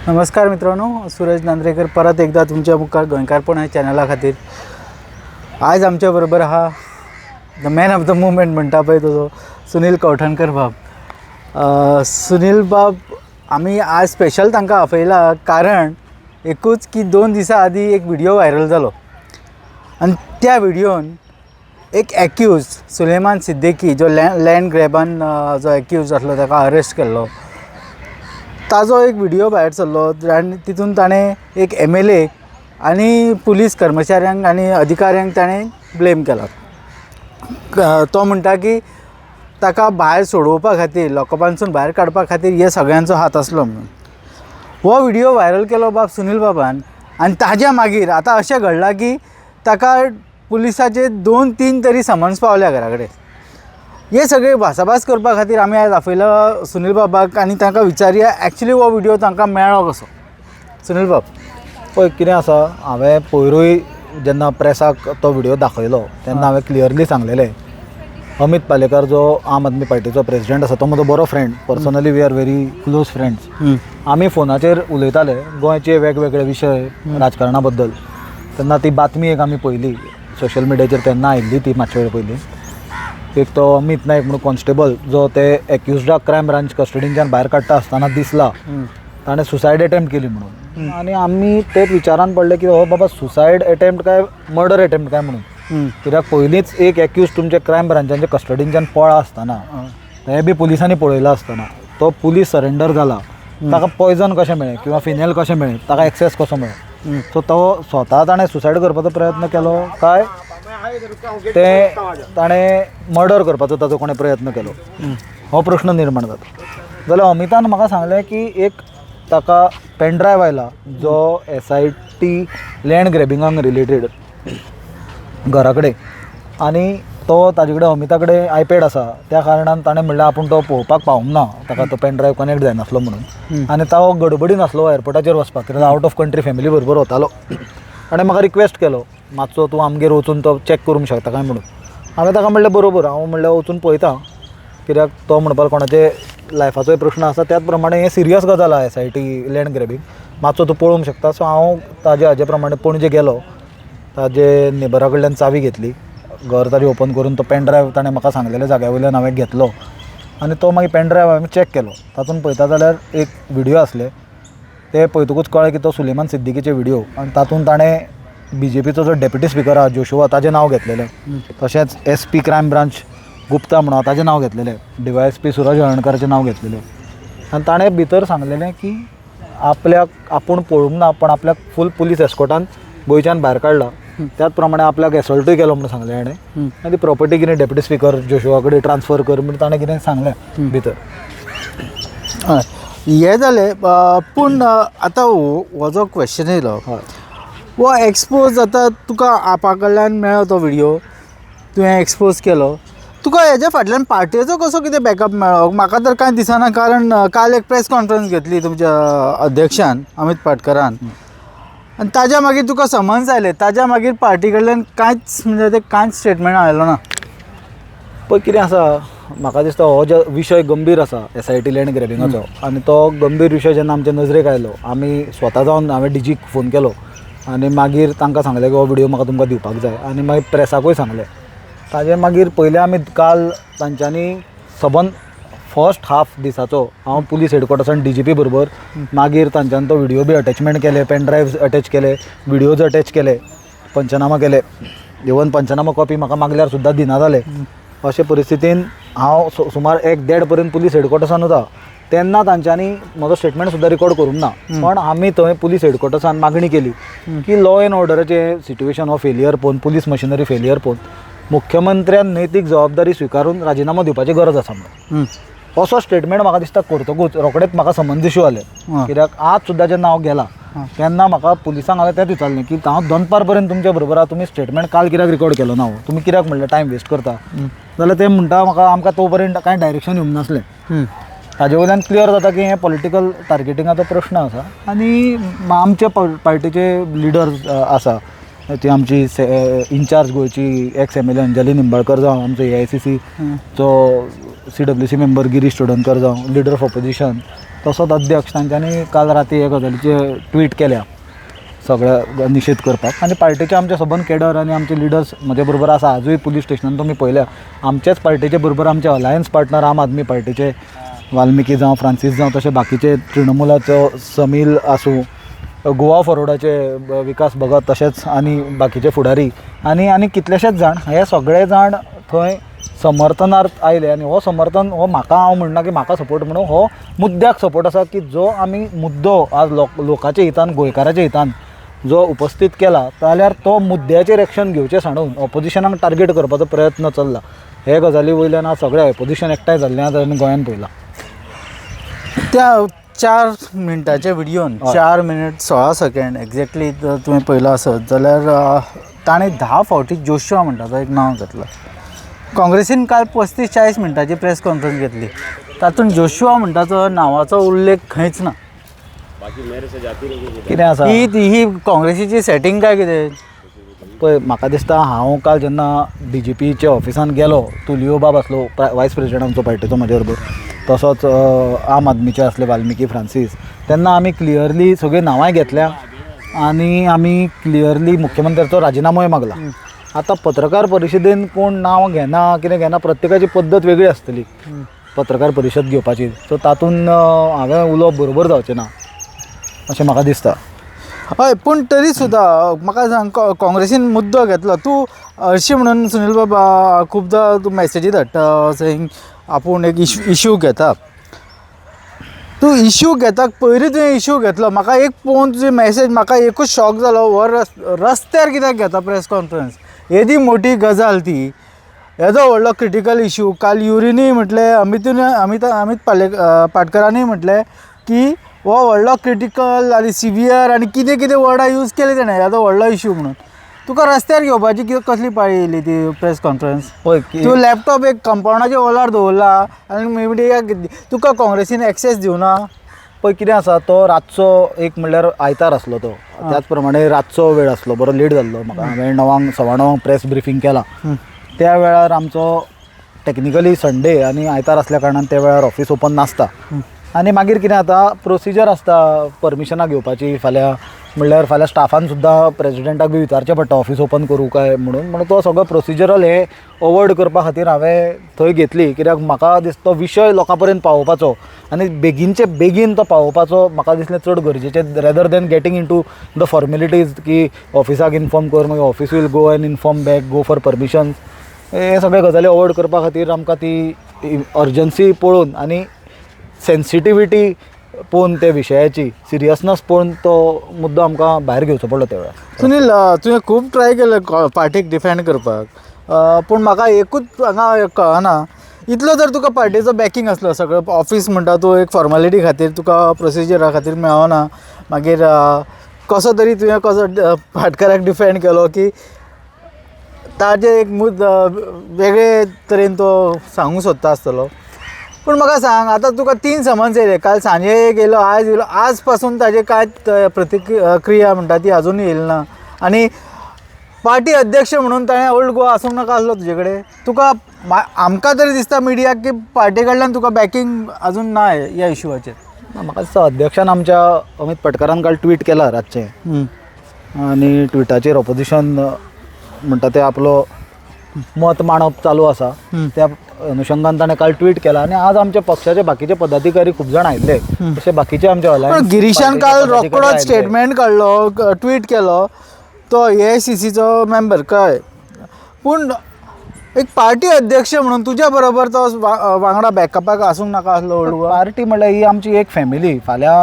नमस्कार मित्रांनो, सूरज नांद्रेकर परत एकदा तुमच्या मुखार गोंयकारपण ह्या चॅनला खातीर. आयज आमच्या बरोबर आहा the man of the moment म्हणटा पळय तसो सुनील कवठणकर बाब. सुनील बाब, आमी आज स्पेशल तांकां आपयला कारण एकूच की 2 दिसां आदीं एक व्हिडियो व्हायरल जालो आनी त्या व्हिडियोन एक एक्यूज सुलेमान सिद्दीकी, जो लँड ग्रॅबान जो एक्यूज आसलो, ताका अरेस्ट केल्लो, ताजो एक व्हिडियो भायर सरलो आनी तितून ताणें एक एमएलए आनी पुलीस कर्मचाऱ्यांक आनी अधिकाऱ्यांक ताणें ब्लेम केला. तो म्हणटा की ताका भायर सोडोवपा खातीर, लॉकअपांसून भायर काडपा खातीर हे सगळ्यांचो हात आसलो म्हणून. हो व्हिडियो व्हायरल केलो बाब सुनील बाबान आनी ताज्या मागीर आतां अशें घडलां की ताका पुलिसाचे दोन तीन तरी समन्स पावल्या घरा कडेन. हे सगळे भासाभास करपा खातीर आमी आयज आपयला सुनील बाबाक आनी तांकां विचारया, एक्चुली हो व्हिडियो तांकां मेळ्ळो कसो, सुनील बाब. पळय, कितें आसा, हांवें पयरूय जेन्ना प्रेसाक तो व्हिडियो दाखयलो तेन्ना हांवें क्लियरली सांगलेलें, अमीत पालेकर जो आम आदमी पार्टीचो प्रेसिडेंट आसा, तो म्हजो बरो friend. Personally we are very close friends. आमी फोनाचेर उलयताले गोंयचे वेगवेगळे विशय, राजकारणा बद्दल. तेन्ना ती बातमी एक आमी पळयली सोशल मिडियाचेर, तेन्ना आयिल्ली ती मातशे वेळ पयलीं. एक तो अमीत नायक म्हणून कॉन्स्टेबल, जो ते एक्युजडाक क्रायम ब्रांच कस्टडींच्यान भायर काडटा आसतना दिसला, ताणें सुसायड अटेम्प्ट केली म्हणून. आनी आमी तेच विचारान पडले की हो बाबा सुसायड अटेम्प्ट काय मर्डर अटेम्प्ट काय म्हणून, कित्याक पयलींच एक एक्यूज तुमच्या क्रायम ब्रांचाच्या कस्टडींच्यान पळा आसतना, हें बी पुलिसांनी पळयलां आसतना, तो पुलीस सरेंडर जाला, ताका पॉयजन कशें मेळ्ळें किंवा फिनेल कशें मेळ्ळें, ताका एक्सेस कसो मेळ्ळो? सो तो स्वता ताणें सुसायड करपाचो प्रयत्न केलो काय ते ताणें मर्डर करपाचो ताचो कोणें प्रयत्न केलो, हो प्रश्न निर्माण जाता. जाल्यार अमितान म्हाका सांगलें की एक ताका पेनड्रायव आयला, जो एसआयटी लँड ग्रॅबिंगाक रिलेटेड घरा कडेन, आनी तो ताजे कडेन, अमिता कडेन आयपॅड आसा, त्या कारणान ताणें म्हणलें आपूण तो पळोवपाक पावूंक ना, ताका तो पेन ड्रायव कनेक्ट जायनासलो म्हणून. आनी तो गडबडीन आसलो एअरपोर्टाचेर वचपाक, कित्याक आवट ऑफ कंट्री फॅमिली बरोबर वतालो. ताणें म्हाका रिक्वेस्ट केलो, मातसो तूं आमगेर वचून तो चॅक करूंक शकता काय म्हणून. हांवें ताका म्हणलें, बरोबर, हांव म्हणलें वचून पळयता, कित्याक तो म्हणपाक कोणाचे लायफाचोय प्रश्न आसा, त्याच प्रमाणे हें सिरियस गजाल आहा, एसआयटी लँड ग्रॅबींग, मातसो तूं पळोवंक शकता. सो हांव ताजे हाजे प्रमाणे पणजे गेलो, ताजे नेबरा कडल्यान चावी घेतली, घर ताजें ओपन करून तो पेन ड्रायव ताणें म्हाका सांगलेल्या जाग्या वयल्यान हांवें घेतलो आनी तो मागीर पेन ड्रायव हांवें चॅक केलो. तातूंत पळयता जाल्यार एक व्हिडियो आसले. ते पळयतकूच कळ्ळें की तो सुलेमान सिद्दीकीचे व्हिडियो आनी तातूंत ताणें बीजेपीचो जो डेप्युटी स्पिकर आहा जोशुआ, ताजें नांव घेतलेलें, तशेंच एसपी क्रायम ब्रांच गुप्ता म्हणून ताजें नांव घेतलेलें, डीवायएसपी सुरज हळर्णकाराचें नांव घेतलेलें आनी ताणें भितर सांगलेलें की आपल्याक आपूण पळोवंक ना, पण आपल्याक फूल पुलीस एस्कॉटान गोंयच्यान भायर काडला, त्याच प्रमाणे आपल्याक एसॉल्टूय केलो म्हणून सांगलें हाणें आनी ती प्रॉपर्टी कितें डेप्युटी स्पिकर जोशुआ कडेन ट्रान्सफर कर म्हणून ताणें कितें सांगलें भितर. हय, हें जालें, पूण आतां हो हो जो क्वेश्चन येयलो, हो एक्सपोज आतां तुका आपा कडल्यान मेळ्ळो तो व्हिडियो, तुवें एक्सपोज केलो, तुका हेज्या फाटल्यान पार्टेचो कसो कितें बॅकअप मेळ्ळो? म्हाका तर कांय दिसना, कारण काल एक प्रेस कॉन्फरन्स घेतली तुमच्या अध्यक्षान अमीत पाटकरान आनी ताज्या मागीर तुका समन्स आयले. ताज्या मागीर पार्टी कडल्यान कांयच, म्हणजे ते कांयच स्टेटमेंट आयलो ना. पळय, कितें आसा, म्हाका दिसता हो जो विशय गंभीर आसा एसआयटी लँड ग्रॅबिंगाचो, आनी तो गंभीर विशय जेन्ना आमच्या नजरेक आयलो, आमी स्वता जावन हांवें डीजीक फोन केलो आनी मागीर तांकां सांगलें की हो व्हिडियो म्हाका तुमकां दिवपाक जाय आनी मागीर प्रेसाकूय सांगलें. ताजे मागीर पयलें आमी काल तांच्यांनी सबंद फर्स्ट हाफ दिसाचो हांव पुलीस हेडक्वॉर्टर्सान डीजीपी बरोबर, मागीर तांच्यान तो व्हिडियो बी अटॅचमेंट केले, पेन ड्रायव्स अटॅच केले, व्हिडियोज अटॅच केले, पंचनामा केले. इवन पंचनामा कॉपी म्हाका मागल्यार सुद्दां दिना जाले. अशे परिस्थितीन हांव सुमार एक देड पर्यंत पुलीस हेडक्वॉर्टर्सान उरता. तेन्ना तांच्यांनी म्हजो स्टेटमेंट सुद्दां रिकॉर्ड करूंक ना, पण आमी थंय पुलीस हेडक्वॉर्टर्सान मागणी केली की लॉ एंड ऑर्डराचें सिट्युएशन हो फेलियर पळोवन, पुलीस मशिनरी फेलियर पळोवन, मुख्यमंत्र्यान नैतीक जबाबदारी स्विकारून राजिनामो दिवपाची गरज आसा म्हणून. असो स्टेटमेंट म्हाका दिसता करतकूच रोखडेच म्हाका समन्स इशू जालें, कित्याक आज सुद्दां जेन्ना हांव गेला तेन्ना म्हाका पुलिसांक हांवें तेंच विचारलें की हांव दनपार पर्यंत तुमच्या बरोबर आहा, तुमी स्टेटमेंट काल कित्याक रिकॉर्ड केलो ना हो? तुमी कित्याक म्हणलें टायम वेस्ट करता? जाल्यार ते म्हणटा म्हाका, आमकां तो पर्यंत कांय डायरेक्शन येवंक नासलें. ताजे वयल्यान क्लियर जाता की हें पॉलिटिकल टार्गेटिंगाचो प्रश्न आसा आनी आमचे पार्टीचे लिडर्स आसा, ती आमची इनचार्ज गोंयची एक्स एमएलए अंजली निंबाळकर जावं, आमचो एआयसीसीचो CWC member Girish Chodankar जावं, लिडर ऑफ ऑपोजिशन तसोच अध्यक्ष, तांच्यांनी काल राती हे गजालीचे ट्वीट केल्या सगळ्या निशेध करपाक. आनी पार्टेचे आमचे सबंद केडर आनी आमचे लिडर्स म्हजे बरोबर आसा. आजूय पुलीस स्टेशनान तुमी पळयल्या, आमचेच पार्टेचे बरोबर आमचे अलायन्स पार्टनर आम आदमी पार्टीचे वाल्मिकी जावं, फ्रांसीस जावं, तशे बाकीचे तृणमुलाचो समील आसूं, गोवा फॉरवर्डाचे विकास भगत, तशेंच आनी बाकीचे फुडारी आनी आनी कितलेशेच जाण, हे सगळे जाण थंय समर्थनार्थ आयले. आनी हो समर्थन हो म्हाका, हांव म्हणना की म्हाका सपोर्ट म्हणून, हो मुद्द्याक सपोर्ट आसा की जो आमी मुद्दो आज लोकाच्या हितान, गोंयकाराच्या हितान जो उपस्थीत केला जाल्यार तो मुद्द्याचेर एक्शन घेवचें सांडून ऑपोजिशनाक टार्गेट करपाचो प्रयत्न चल्ला. हे गजाली वयल्यान आज सगळें ऑपोजिशन एकठांय जाल्लें आज आमी गोंयान पळयलां. त्या 4 मिनटाच्या व्हिडियोन, 4 मिनट 16 सेकंड एक्झॅक्टली जर तुवें पळयलो आसत जाल्यार ताणें 10 फावटी जोशुआ म्हणटा तो एक नांव घेतलां. काँग्रेसीन काल 35-40 मिनटाची प्रेस कॉन्फरन्स घेतली, तातूंत जोशुआ म्हणटा तो नांवाचो उल्लेख खंयच ना. कितें आसा ही काँग्रेसीची सेटींग काय कितें? पळय, म्हाका दिसता हांव काल जेन्ना डीजीपीच्या ऑफिसान गेलो, तुलियो बाब आसलो वायस प्रेजिडेंट आमचो पार्टीचो म्हजे बरोबर, तसोच आम आदमीचे आसले वाल्मिकी फ्रांसीस, तेन्ना आमी क्लियरली सगळीं नांवांय घेतल्या आनी आमी क्लियरली मुख्यमंत्र्याचो राजिनामोय मागला. आतां पत्रकार परिशदेन कोण नांव घेना, कितें घेना, प्रत्येकाची पद्दत वेगळी आसतली पत्रकार परिशद घेवपाची, सो तातूंत हांवें उलोवप बरोबर जावचें ना अशें म्हाका दिसता. हय, पूण तरी सुद्दां म्हाका सांग, काँग्रेसीन मुद्दो घेतलो, तूं हरशीं म्हणून सुनील बाबा खुबदां तूं मॅसेजी धाडटा सेईंग आपूण एक इश्यू घेता, तूं इश्यू घेता, पयलीं तुवें इश्यू घेतलो, म्हाका एक पळोवन तुजी मॅसेज म्हाका एकूच शॉक जालो, हो रस्त्यार कित्याक घेता प्रेस कॉन्फरन्स, येदी मोठी गजाल ती, येदो व्हडलो क्रिटिकल इश्यू. काल युरिनूय म्हटलें, अमितून अमित अमीत पाटकरानूय म्हटलें की हो व्हडलो क्रिटिकल आनी सिवियर आनी कितें कितें वर्डां यूज केले तेणें, येदो व्हडलो इश्यू म्हणून. तुका रस्त्यार घेवपाची कितें कसली पाळी येयली ती प्रेस कॉन्फरन्स? पळय, तूं लॅपटॉप एक कंपाउंडाच्या वॉलार दवरला आनी मिडियाक तुका काँग्रेसीन एक्सेस दिवना. पळय कितें आसा, तो रातचो एक म्हणल्यार आयतार आसलो तो, त्याच प्रमाणे रातचो वेळ आसलो, बरो लेट जाल्लो म्हाका. हांवें 9, 9:15 प्रेस ब्रिफींग केलां. त्या वेळार आमचो टॅक्निकली संडे आनी आयतार आसल्या कारणान त्या वेळार ऑफिस ओपन नासता. आनी मागीर कितें जाता, प्रोसिजर आसता परमिशनां घेवपाची, फाल्यां म्हणल्यार फाल्यां स्टाफान सुद्दां प्रेजिडेंटाक बी विचारचें पडटा ऑफिस ओपन करूं काय म्हणून. म्हणून तो सगळो प्रोसिजरल हे अवॉयड करपा खातीर हांवें थंय घेतली, कित्याक म्हाका दिसता तो विशय लोकां पर्यंत पावोवपाचो आनी बेगीनचे बेगीन तो पावोवपाचो म्हाका दिसलें चड गरजेचें, rather than getting into the formalities की ऑफिसाक इन्फॉर्म कर, मागीर office will go and inform back, go for permissions, हे सगळे गजाली अवॉयड करपा खातीर आमकां ती अर्जन्सी पळोवन आनी सेन्सिटिविटी पळोवन त्या विशयाची सिरियसनस पळोवन तो मुद्दो आमकां भायर घेवचो पडलो त्या वेळार. सुनील, तुवें खूब ट्राय केलें पार्टीक डिफेंड करपाक, पूण म्हाका एकूच हांगा कळना, इतलो जर तुका पार्टीचो बॅकींग आसलो, सगळो ऑफीस म्हणटा तूं एक फॉर्मेलिटी खातीर तुका प्रोसिजरा खातीर मेळना, मागीर कसो तरी तुवें कसो पाटकराक डिफेंड केलो की ताजे एक मुद्द वेगळे तरेन तो सांगूंक सोदता आसतलो. पूण म्हाका सांग, आतां तुका 3 समन्स येयले, काल सांजे गेलो, आयज येयलो, आज पासून ताजे कांय प्रतिक्रिया म्हणटा ती अजून येयली ना. आनी पार्टी अध्यक्ष म्हणून ताणें ओल्ड गोवा आसूंक नाका आसलो तुजे कडेन? तुका आमकां तरी दिसता मिडियाक की पार्टी कडल्यान तुका बॅकींग अजून ना ह्या इशुवाचेर. म्हाका दिसता अध्यक्षान आमच्या अमीत पटकरान काल ट्वीट केला रातचें, आनी ट्विटाचेर ऑपोजिशन म्हणटा ते आपलो मत मांडप चालू आसा, त्या अनुशंगान ताणें काल ट्वीट केला. आनी आज आमच्या पक्षाचे बाकीचे पदाधिकारी खूब जाण आयिल्ले, तशे बाकीचे आमचे पण गिरीशान काल रोकडोच स्टेटमेंट काडलो, ट्वीट केलो, तो AICCचो मेंबर कळ्ळें, पूण एक पार्टी अध्यक्ष म्हणून तुज्या बरोबर तो वांगडा बॅकअपाक आसूंक नाका आसलो ओल्ड गोवा? पार्टी म्हणल्यार ही आमची एक फॅमिली. फाल्यां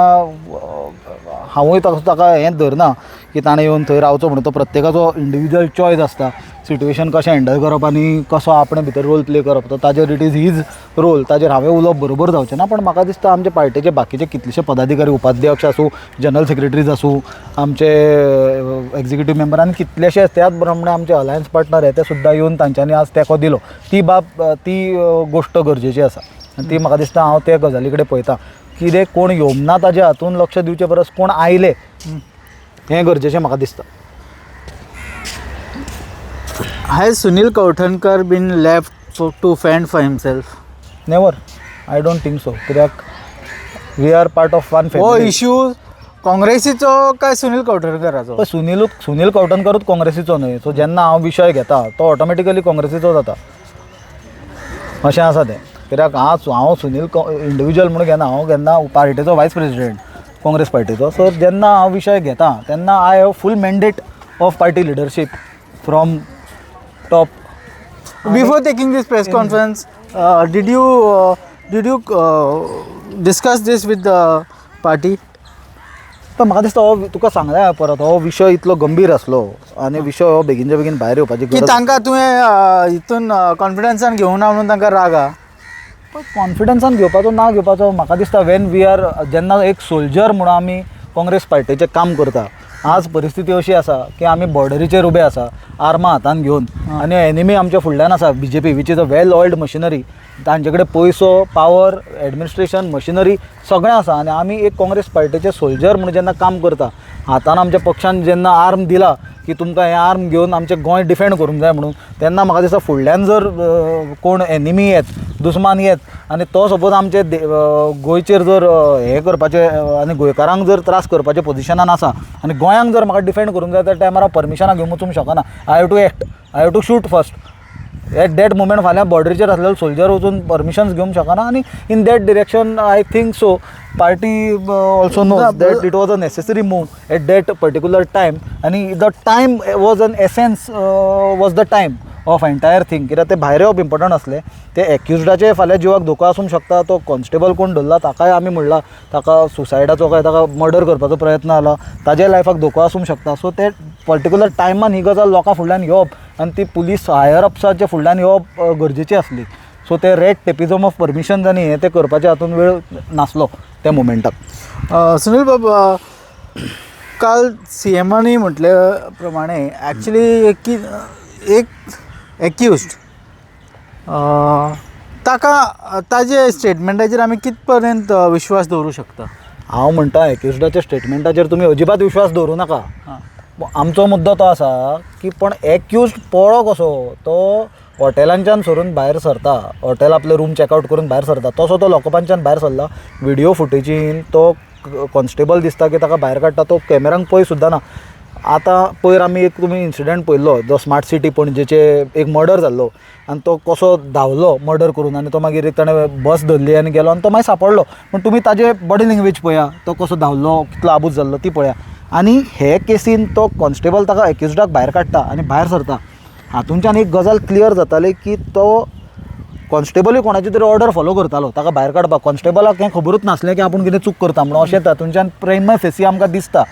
हांवूय ताका हें धरना की ताणें येवन थंय रावचो म्हणून, तो प्रत्येकाचो इंडिविज्युअल चॉयस आसता, सिट्युएशन कशें हँडल करप आनी कसो आपणें भितर रोल प्ले करप, तो ताजेर it is his role, ताजेर हांवें उलोवप बरोबर जावचें ना. पण म्हाका दिसता आमचे पार्टीचे बाकीचे कितलेशे पदाधिकारी, उपाध्यक्ष आसूं, जनरल सेक्रेटरीज आसूं, आमचे एग्जिक्युटीव मेंबर आनी कितलेशे, त्याच प्रमाणे आमचे अलायन्स पार्टनर हे ते सुद्दां येवन तांच्यांनी आज तेंको दिलो. ती बाब, ती गोश्ट गरजेची आसा आनी ती म्हाका दिसता हांव ते गजाली कडेन पळयता, कितें कोण येवंक ना ताजे हातून लक्ष दिवचे परस कोण आयले हें गरजेचें म्हाका दिसता. Has Sunil Kavthankar been left to fend for himself? Never, I don't think so, कित्याक we are part of one हो फॅमिली. इश्यू काँग्रेसीचो काय सुनील कवठणकराचो? पण सुनील कवठणकरूच काँग्रेसीचो न्हय, सो जेन्ना हांव विशय घेता तो ऑटोमॅटिकली काँग्रेसीचो जाता, अशें आसा तें. कित्याक आज हांव सुनील इंडिविज्युअल म्हणून घेना, हांव केन्ना पार्टेचो वायस प्रेसिडेंट काँग्रेस पार्टीचो. सो जेन्ना हांव विशय घेता तेन्ना I have full mandate of party leadership from top. Before taking this press conference, did you discuss this with the party? पण म्हाका दिसता हो तुका सांगलें हांवें परत, हो विशय इतलो गंभीर आसलो आनी विशय हो बेगीनच्या बेगीन भायर येवपाची की गरज. तांकां तुवें हितून कॉन्फिडन्सान घेवना म्हणून तांकां राग आहा? पण कॉन्फिडन्सान घेवपाचो ना घेवपाचो, म्हाका दिसता when we are, जेन्ना एक सोल्जर म्हणून आमी काँग्रेस पार्टीचें काम करता, आज परिस्थिती अशी आसा की आमी बॉर्डरीचेर उबे आसा आर्मां हातान घेवन आनी एनिमी आमच्या फुडल्यान आसा BJP, which is a well oiled machinery. तांचे कडेन पयसो, पावर, एडमिनिस्ट्रेशन, मशिनरी सगळें आसा आनी आमी एक काँग्रेस पार्टीचे सोल्जर म्हणून जेन्ना काम करता, हातान आमच्या पक्षान जेन्ना आर्म दिला की तुमकां हें आर्म घेवन आमचें गोंय डिफेंड करूंक जाय म्हणून, तेन्ना म्हाका दिसता फुडल्यान जर कोण एनिमी येत, दुस्मान येत आनी तो सपोज आमचे गोंयचेर जर हें करपाचें आनी गोंयकारांक जर त्रास करपाचे पोजिशनान आसा आनी गोंयांक जर म्हाका डिफेंड करूंक जाय त्या टायमार हांव परमिशनां घेवन वचूंक शकना. I have to act, I have to shoot first at that moment. फाल्यां बॉर्डरीचेर आसलेलो सोल्जर वचून परमिशन्स घेवंक शकना आनी in that direction I think so party also know that it was a necessary move at that particular time आनी the time was an essence, was the time of entire thing. कित्याक ते भायर येवप important आसलें. ते एक्युजडाचे फाल्यां जिवाक धोको आसूंक शकता. तो कॉन्स्टेबल कोण धरला ताकाय आमी म्हणलां ताका सुसायडाचो काय ताका मर्डर करपाचो प्रयत्न जाला, ताजे लायफाक धोको आसूंक शकता. सो ते पर्टिक्युलर टायमान ही गजाल लोकां फुडल्यान येवप आनी ती पुलीस हायर अपसाच्या फुडल्यान येवप गरजेची आसली. सो ते रेड टेपिजम ऑफ परमिशन आनी हें तें करपाचें हातून वेळ नासलो त्या मुमेंटाक. सुनील बाब, काल सी एमानी म्हटल्या प्रमाणे ॲक्च्युली की एक एक्युज्ड ताका ताजे स्टेटमेंटाचेर आमी कित पर्यंत विश्वास दवरूं शकता? हांव म्हणटा एक्युजडाच्या स्टेटमेंटाचेर तुमी अजिबात विश्वास दवरूं नाका. आमचो मुद्दो तो आसा की पण एक्युज्ड पळो कसो तो हॉटेलांच्यान सरून भायर सरता, हॉटेल आपलें रूम चॅकआवट करून भायर सरता तसो तो लॉकअपांच्यान भायर सरला. व्हिडियो फुटेजीन तो कॉन्स्टेबल दिसता की ताका भायर काडटा, तो कॅमेरांक पळय सुद्दां ना. आतां पयर आमी एक तुमी इन्सिडंट पळयल्लो जो स्मार्ट सिटी पणजेचे एक मर्डर जाल्लो आनी तो कसो धांवलो मर्डर करून आनी तो मागीर एक ताणें बस धरली आनी गेलो आनी तो मागीर सांपडलो. पूण तुमी ताजे बॉडी लँग्वेज पळया, तो कसो धांवलो, कितलो आबूज जाल्लो ती पळया. आनी हे केसीन तो कॉन्स्टेबल ताका एक्युजडाक भायर काडटा आनी भायर सरता, हातूंच्यान एक गजाल क्लियर जाताली की तो कॉन्स्टेबलूय कोणाची तरी ऑर्डर फॉलो करतालो ताका भायर काडपाक. कॉन्स्टेबलाक हें खबरूच नासलें की आपूण कितें चूक करता म्हणून, अशें तातूंच्यान प्रेम फेसी आमकां दिसता.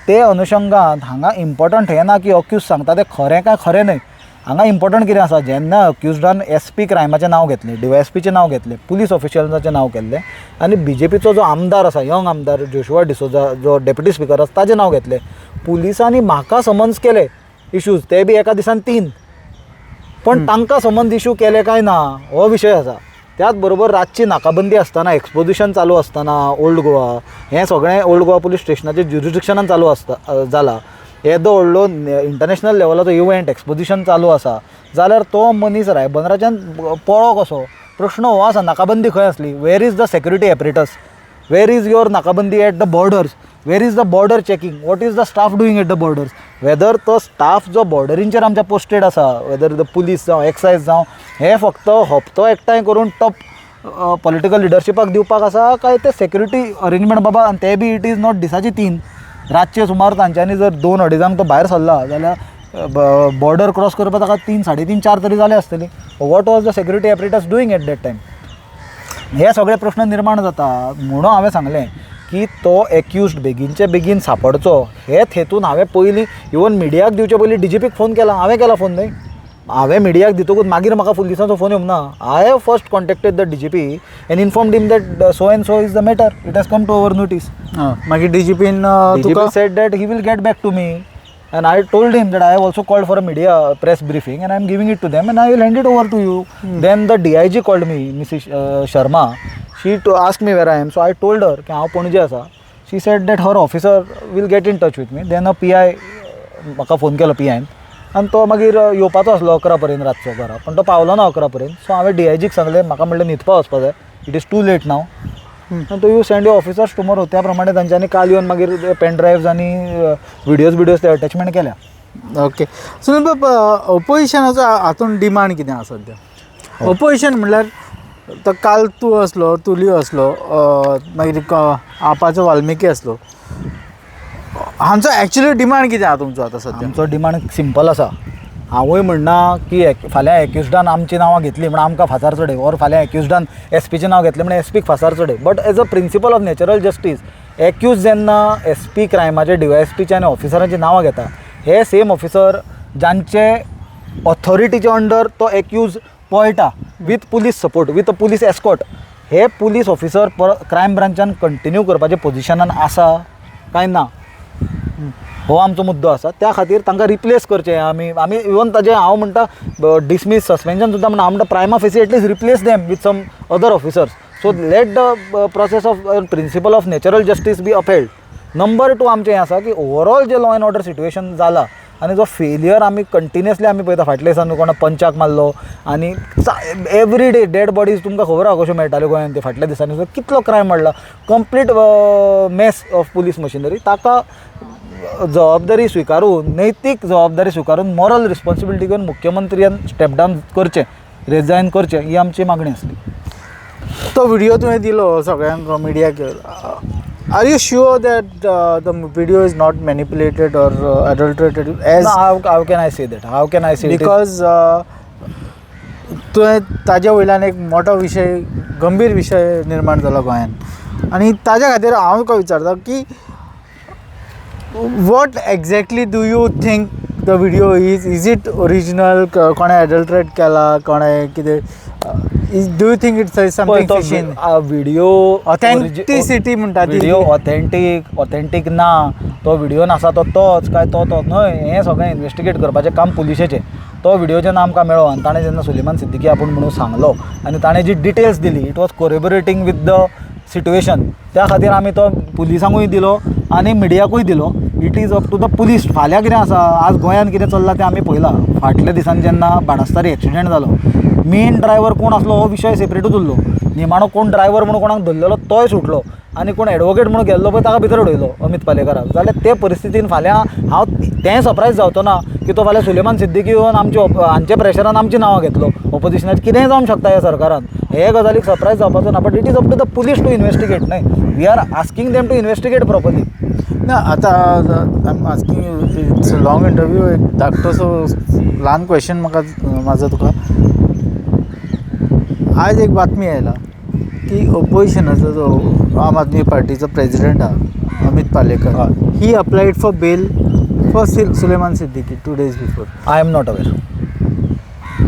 ते अनुशंगान हांगा इम्पॉर्टंट हें ना की अक्यूज सांगता तें खरें काय खरें न्हय. हांगा इम्पॉर्टंट कितें आसा, जेन्ना अक्युजडान एस पी क्रायमाचें नांव घेतलें, डी वाय एस पीचें नांव घेतलें, पुलीस ऑफिशल्साचें नांव केल्लें आनी बी जे पीचो जो आमदार आसा, यंग आमदार जोशुआ डिसोजा जो डेप्युटी स्पिकर आसा ताजें नांव घेतलें, पुलिसांनी म्हाका समन्स केले इशूज, ते बी एका दिसान 3, पण तांकां समन्स इशू केले काय ना हो विशय आसा. त्याच बरोबर रातची नाकाबंदी आसतना, एक्सपोजिशन चालू आसतना ओल्ड गोवा हें सगळें ओल्ड गोवा पुलीस स्टेशनाचे ज्युरिडिक्शनान चालू आसता जाला, येदो व्हडलो इंटरनॅशनल लेवलाचो इव्हेंट एक्सपोजिशन चालू आसा जाल्यार तो मनीस रायबंदराच्यान पळो कसो, प्रश्न हो आसा. नाकाबंदी खंय आसली? Where is the security apparatus? Where is your nakabandi at the borders? Where is the border checking? What is the staff doing at the borders? Whether तो स्टाफ जो बॉर्डरींचेर आमच्या पोस्टेड आसा, वेदर the police जावं excise जावं, हे फक्त हप्तो एकठांय करून टॉप पॉलिटिकल लिडरशिपाक दिवपाक आसा काय ते सेक्युरिटी अरेंजमेंट बाबा? आनी ते बी it is not दिसाची 3, रातचे सुमार तांच्यांनी जर 2-2.5 तो भायर सरला जाल्यार बॉर्डर क्रॉस करपाक ताका 3, 3.5, 4 तरी जाले आसतली. What was the security apparatus doing at that time? हे सगळे प्रश्न निर्माण जाता. म्हणून हांवें सांगलें की तो एक्युज्ड बेगीनचे बेगीन सांपडचो हेच हेतून हांवें पयलीं इवन मिडियाक दिवचे पयलीं डी जी पीक फोन केला. हांवें केला फोन न्हय, हांवें मिडियाक दितकूच मागीर म्हाका पुलिसांचो फोन येवंक ना. I have first contacted the D G P and informed him that so and so is the matter, it has come to our notice. मागीर D G pin D G P said that he will get back to me and I told him that I have also called for a media press briefing and I am giving it to them and I will hand it over to you. Then the DIG called me, Mrs. Sharma. She to ask me where I am, so I told her की हांव पणजे आसा. She said that her officer will get in touch with me. Then a PI म्हाका phone केलो, P आयन आनी तो मागीर येवपाचो आसलो 11 पर्यंत रातचो घरा, पण तो पावलो ना 11 पर्यंत. सो हांवें डीआयजीक सांगलें, म्हाका म्हणलें न्हिदपा वचपा जाय, it is too late now, आनी तो you send your officers tomorrow. त्या प्रमाणे तांच्यांनी काल येवन मागीर पेन ड्रायव्स आनी विडियोज बिडियोज ते अटॅचमेंट केल्या. ओके सुनील बाब, ओपोजिशनाचो हातून डिमांड कितें आसा सद्या? ओपोजिशन म्हणल्यार तो काल तूं आसलो, तुलियो आसलो, मागीर आपाचो वाल्मिकी आसलो, हांचो एक्चुअली डिमांड कितें आसा तुमचो आतां सद्या? आमचो डिमांड सिंपल आसा. हांवूय म्हणना की फाल्यां एक्युजडान आमची नांवां घेतली म्हण आमकां फांसार चडय, ऑर फाल्यां एक्युजडान एसपीचें नांव घेतलें म्हण एसपीक फांसार चडय, but as a principle of natural justice, accused जेन्ना एसपी क्रायमाचे डीवायएसपीचे आनी ऑफिसरांची नांवां घेता, हे सेम ऑफिसर जांचे ऑथॉरिटीचे अंडर तो एक्यूज पळटा with police support, with a police escort, हे पुलीस ऑफिसर परत क्रायम ब्रांचान कंटिन्यू करपाचे पोजिशनान आसा काय ना, हो आमचो मुद्दो आसा. त्या खातीर तांकां रिप्लेस करचें आमी. आमी इवन ताजें हांव म्हणटा डिसमीस सस्पेन्शन सुद्दां म्हणटा, हांव म्हणटा prima facie at least replace them with some other officers, so let the process of principle of natural justice be upheld. Number 2 आमचें हें आसा की overall J law and order situation जाला आनी जो फेलियर आमी कंटिन्युअसली आमी पळयता, फाटल्या दिसान कोणा पंचाक मारलो आनी एवरी डे डेड बॉडीज तुमकां खबर आहा कश्यो मेळटाल्यो गोंयांत ते फाटल्या दिसांनी, सो कितलो क्रायम वाडला, complete mess of police machinery. ताका जबाबदारी स्विकारून, नैतीक जबाबदारी स्विकारून, मॉरल रिस्पॉन्सिबिलिटी घेवन मुख्यमंत्र्यान स्टेप डावन करचें, रिजायन करचें, ही आमची मागणी आसली. तो व्हिडिओ तुवें दिलो सगळ्यांक मिडियाक, are you sure that the video is not manipulated or adulterated as how can I say that, how can I say? Because तुवें ताज्या वयल्यान एक मोठो विशय, गंभीर विशय निर्माण जाला गोंयांत, आनी ताज्या खातीर हांव तुका विचारता की what exactly do you think the video is? Is it original? कोणें एडल्ट्रेट केला, कोणें कितें? Do you think it's something fishy? Video authenticity म्हणटा ती. व्हिडिओ ऑथेंटीक ऑथेंटीक ना, तो व्हिडिओ आसा तो तोच काय तो तोच न्हय, हें सगळें इन्वेस्टिगेट करपाचें काम पुलिशेचें. तो व्हिडिओ जेन्ना आमकां मेळ्ळो आनी ताणें जेन्ना सुलेमान सिद्दीकी आपूण म्हणून सांगलो आनी ताणें जी डिटेल्स दिली, it was corroborating with the situation. त्या खातीर आमी तो पुलिसांकूय दिलो आनी मिडियाकूय दिलो. It is up to the police. फाल्यां कितें आसा, आज गोंयांत कितें चल्लां तें आमी पळयलां. फाटल्या दिसांनी जेन्ना बाणस्तारी एक्सिडंट जालो, मेन ड्रायवर कोण आसलो हो विशय सेपरेटूच उरलो. निमाणो कोण ड्रायवर म्हणून कोणाक धरलेलो तोय सुटलो आनी कोण एडवोकेट म्हणून गेल्लो पळय ताका भितर उडयलो अमीत पालेकराक. जाल्यार ते परिस्थितीन फाल्यां हांव तेंय सरप्रायज जावचो ना की तो फाल्यां सुलेमान सिद्दीकी येवन आमचे हांच्या प्रेशरान आमची नांवां घेतलो. ऑपोजिशनाक कितेंय जावंक शकता ह्या सरकारान, हे गजालीक सरप्रायज जावपाचो ना. But it is up to the police to investigate न्हय, we are asking them to investigate properly. ना आतां I am asking you, it's a long interview, एक धाकटोसो ल्हान क्वेश्चन म्हाका म्हाजो तुका. आयज एक बातमी आयला की ओपोजिशनाचो जो आम आदमी पार्टीचो प्रेजिडेंट आहा Amit Palekar, he applied for bail for Suleman Siddiqui 2 days before. I am not aware,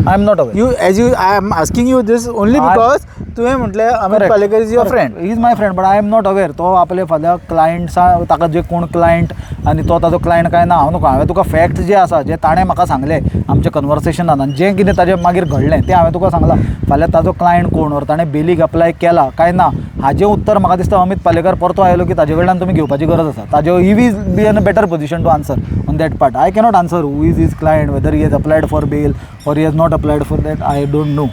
I am not aware. You as you I am asking you this only because तुवें म्हटलें Amit Palekar is your friend. Is my friend, but I am not aware. तो आपले फाल्यां क्लायंट्सा ताका जे कोण client आनी तो ताजो क्लायंट काय ना हांव नको. हांवें तुका फॅक्ट जे आसा जे ताणें म्हाका सांगलें आमच्या कन्वर्सेशनान आनी जें कितें ताजें मागीर घडलें तें हांवें तुका सांगलां. फाल्यां ताजो क्लायंट कोण ओर ताणें बेलीक अप्लाय केला काय ना हाजें उत्तर म्हाका दिसता अमीत पालेकर परतो आयलो की ताजे कडल्यान तुमी घेवपाची गरज आसा. ताजे he is be in a better position to answer on that part. I cannot answer who is his client, whether he has applied for bail or he has not applied for that, I don't know.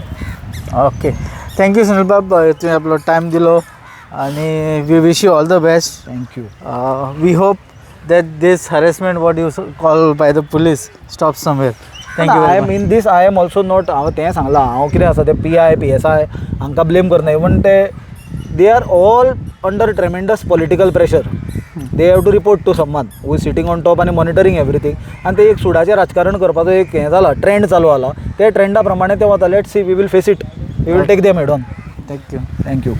Okay, thank you Sunil बाब, तुवें आपलो time दिलो आनी we wish you all the best. Thank you. We hope that this harassment what you call by the police stop somewhere. Thank you. I am in this, I am also not, हांव तें सांगलां, हांव कितें आसा तें P I P S I हांकां blame करना. Even ते they are all under tremendous political pressure. They have to report to someone who is sitting on top आनी मॉनिटरींग एवरीथींग. आनी ते एक सुडाचें राजकारण करपाचो एक हें जाला, ट्रेंड चालू जाला, ते ट्रेंडा प्रमाणे ते वता. Let see, we will face it, we will take them head on. Thank you. Thank you.